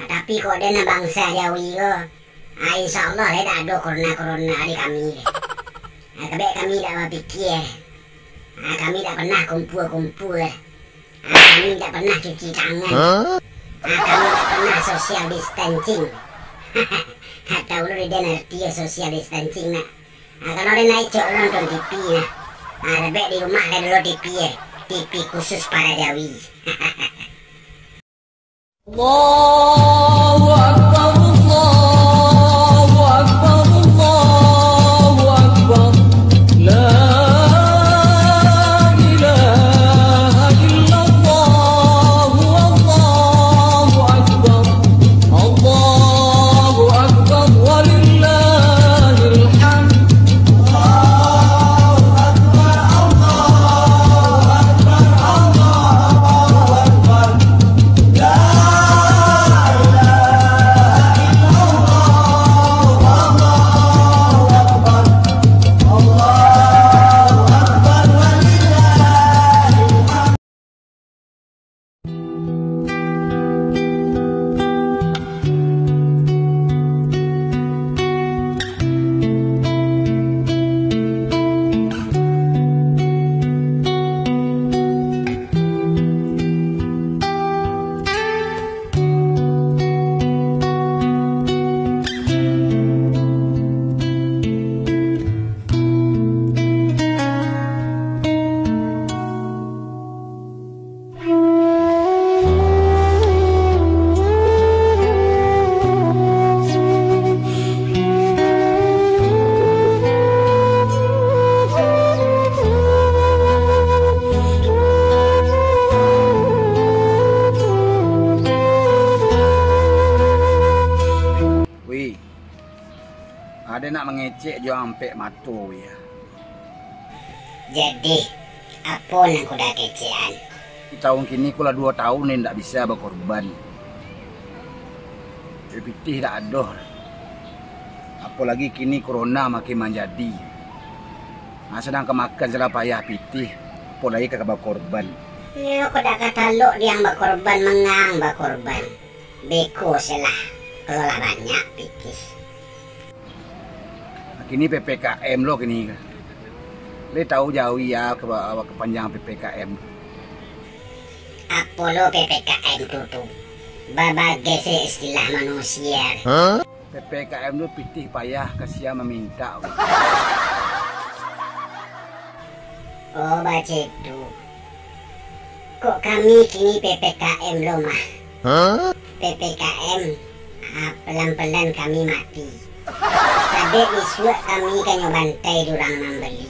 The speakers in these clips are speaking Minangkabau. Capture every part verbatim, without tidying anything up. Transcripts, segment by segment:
Tapi kok den bangsa Jawi ko, ah, insya Allah lai dak ado corona-corona di kami. Ah, kabek kami dak bapikia. Ah, kami dak pernah kumpul-kumpul. Ah, kami dak pernah cuci tangan. Ah, kami dak pernah social distancing. Dak tahu lo den arti social distancing nak. Ah, kalau den lai cok nonton T V nah. Ah, sabab di rumah ado dulu T V eh. T V khusus para Jawi. Allahu Akbar, Allahu Akbar, Allahu Akbar. La ilaha illallah, Allahu Akbar. Allahu Akbar, walillahil hamd. Wih, ado nak mangecek jo ampek mato, wih. Jadi, apo nan kuda kecekan? Di taun kini ko lah duo taun ni ndak bisa bakorban. Pitih dak ado. Apolagi kini corona makin manjadi. Nah, sadangkan makan salah payah pitih, apolagi ka bakorban. Iyo, kok dak katalok diang bakorban, mangang bakorban. Beko selah, kalau lah banyak pitih. Kini P P K M lo kini ka. Lai tahu Jawi ya, ka, kapanjang P P K M. Apo lo P P K M tu, tu? Babagai se istilah manusia. P P K M tu pitih payah, kasian mamintak. Oh, baceh tu. Kok kami kini P P K M lo mah? P P K M, ah, pelan-pelan kami mati. Sabab bisuak kami ka nyo bantai di urang nan bali.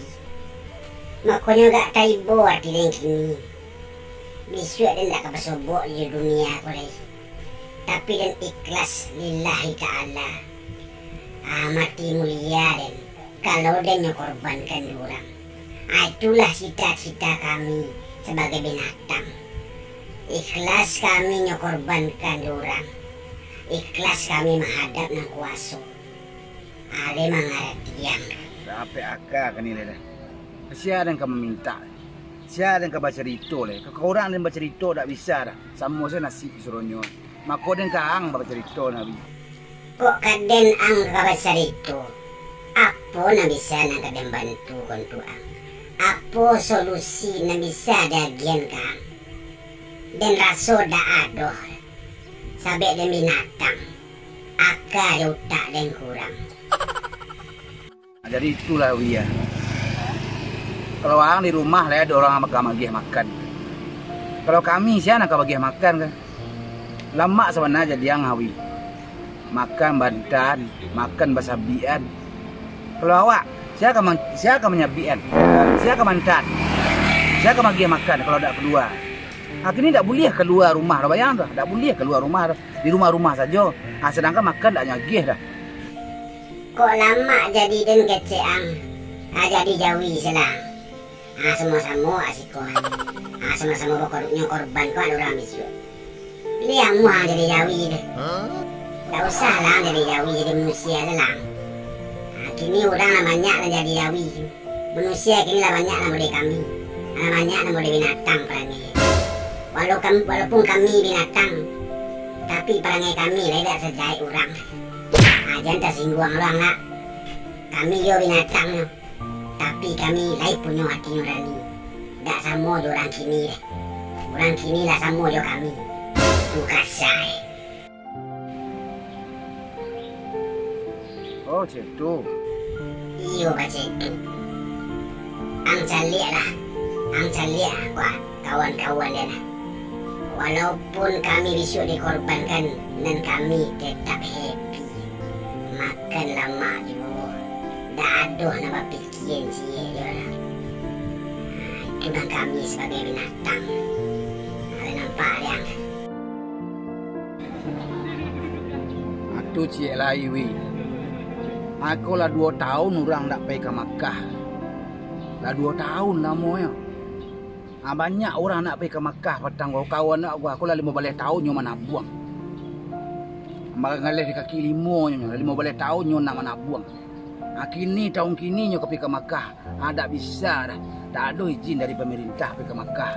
Makonyo agak taibo ati den kini. Bisuak den dak ka basobok di dunia ko lai. Tapi den ikhlas lillahi ta'ala. Ah, mati mulia den. Kalau den nyo korbankan di urang, ah, itulah cita-cita kami sabagai binatang. Ikhlas kami nyo korbankan di urang. Ikhlas kami mahadap Nan Kuaso. Ah, lai mangaratian. Dak dapek aka kini lai dah. Sia den ka mamintak. Sia den ka bacarito lai. Ka urang den bacarito dak bisa dah. Samo sajo nasib suronyo. Mako den ka ang bacarito, Nabi. Kok ka den ang ka bacarito? Apo nan bisa nan ka den bantu ko untuak ang? Apo solusi nan bisa diagiahan ka ang? Den raso dak ado, sabab den binatang, aka jo utak den kurang. Jadi itulah Wi, ya. Kalau ang di rumah lah, ado urang ka magiah makan. Kalau kami, sia nan ka bagiah makan ka? Lamak sabana jadi ang, Wi. Makan bantan, makan basabikan. Kalau awak, sia ka man-, sia ka manyabikan? Sia ka mantan? Sia ka magiah makan kalau dak kalua? Ha, kini dak buliah kalua rumah dah, bayang tu, dak buliah kalua rumah dah. Di rumah-rumah sajo. Ha, sadangkan makan dak nyo agiah dah. Kok lamak jadi den kecek ang? Ha, jadi jawi selah. Ha, samo-samo asiko. Ha, samo-samo bakor-, nyo korban ko ado urang bisuak. Lai amuah ang jadi jawi deh. Dak usah lah ang jadi jawi, jadi manusia se lah. Ha, kini urang lah banyak lah jadi jawi. Manusia kini lah banyak lah model kami. Alah banyak nan model binatang parangai. Walau kam-, walaupun kami binatang, tapi parangai kami lai dak sajahek urang. Ah, jan tasingguang urang nak. Kami yo binatang nyo, tapi kami lai punyo ati nurani. Dak samo jo urang kini deh. Urang kini lah samo jo kami. Tu kasa eh. Oh, cek tu. Iyo, bacek tu. Ang caliak lah. Ang caliak, wah, kawan-kawan den lah. Walaupun kami bisuak dikorbankan, nan kami tetap happy. Makan lamak juo. Dak ado nan bapikian ciek juo lah. Itu nan kami sabagai binatang. Alai nampak dek ang. Atu ciek lai, wi. Ako lah duo taun urang dak pai ka Makkah. Lah duo taun lamonyo. Ah, banyak urang nak pai ka Makkah patang ko. Kawan nak ko, ako lah limo baleh taun nyo manabuang. Makan galeh di kaki limo nyo, lah limo baleh taun nyo nak manabuang. Ah, kini, taun kini nyo ka pai ka Makkah. Ah, dak bisa dah. Dak ado izin dari pamarintah pai ka Makkah.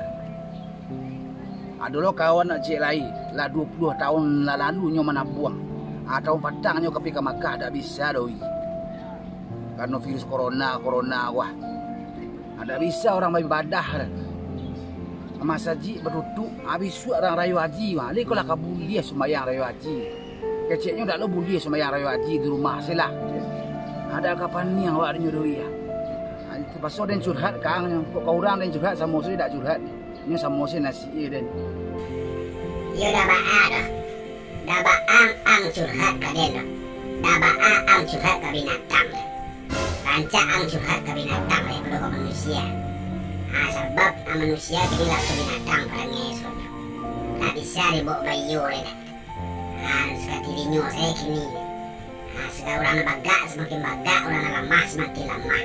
Ado lo kawan nak ciek lai, lah duo puluah taun lah lalu nyo manabuang. Ah, taun patang nyo ka pai ka Makkah, dak bisa doh, wi. Karano virus corona, corona, wah. Ah, dak bisa urang baibadah dah. Masajik batutuik, ah, bisuak urang rayo haji, wah. Lai ko lah ka buliah sumbayang rayo haji. Keceknyo dak lo buliah sumbayang rayo haji di rumah se lah. Ado ka paniang awak nyo doh, wi. Ah, tapaso den curhat ka ang nyo. Kok ka urang den curhat, samo se dak curhat. Nyo samo se nasib iyo den. Iyo dak baa doh. Dak baa ang curhat ka den doh. Dak baa ang curhat ka binatang doh. Rancak ang curhat ka binatang daripado ka manusia. Ah, sabab, ah, manusia kini lah ka binatang parangai sudah. Dak bisa dibaok baiyo lai dah. Ah, sakatirinyo sajo kini. Ah, sagalo urang nan bagak samakin bagak, urang nan lamah samakin lamah.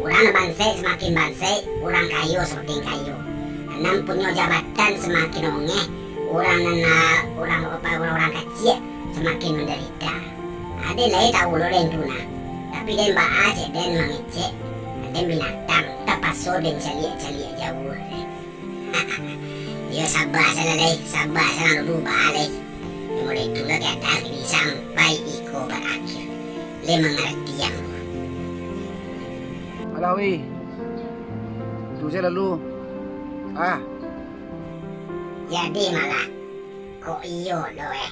Urang nan bansaik samakin bansaik, urang kayo samakin kayo. Nan punyo jabatan samakin ongeh, urang nan, ah, urang, urang-urang kaciak samakin mandarita. Aden lai tahu lo den tu nah. Tapi den baa cek den mangecek, den binatang, tapaso den caliak-caliak jauah. Yo, saba salah lai, saba salah dulu baa lai. Yo, mulai tu lah keadaan kini sampai iko barakhir. Lai mangarati ang. Alah, wih. Tu se lalu. Ah. Jadi malah. Kok iyo lo eh.